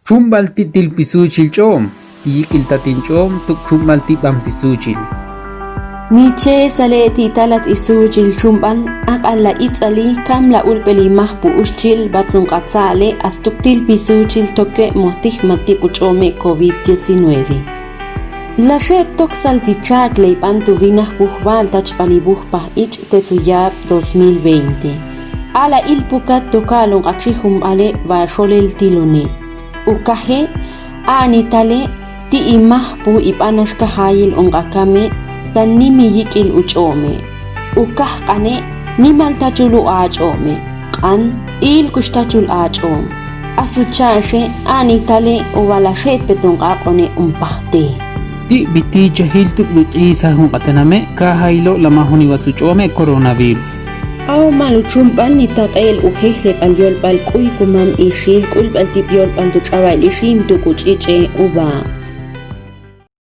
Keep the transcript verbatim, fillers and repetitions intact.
Chumb'al ti' tilpisuuchil ch'oom, ti' yik'il tatin ch'oom tuk' chumb'al ti' b'anpisuuchil. Niche sale' ti' talat isuuchil chumb'al, aq'al la itz'ali kam la ulb'eli majpu uxchil, b'atzun q'atza'ale' astuk tilpisuuchil toke' mojtij matib'u ch'oome' covid diecinueve. La xe'tok sal ti' chaak' ley b'antu winaj wuj b'al tachb'ali wuj paj ich' tetsu yab' dos mil veinte. A la ilpukat toka'al un q'atxi jumb'ale' b'a xolel tilone'. Ukaje' a'nitale' ti' imajpu ib'anax kajayil un q'akame' ta nimi yik'il uch'oome'. Ukaj q'ane' nimal tachul u ach'oome', q'an, ilkux tachul ach'oom. Asu cha'axe' a'nitale' uwa la xe'tpetun q'aq'one' un pajte. Ti' b'itichajil tuk' b'itx'isaj un q'atename' kajayilo' la majuniwatz uch'oome' coronavirus. Awmal uchumb'al nitaq'e'el ujejleb'al yolb'al k'uy kumam ixil k'ulb'al tib' yolb'al tu ch'awa'il ixim tuk' uch'ich'e uwa.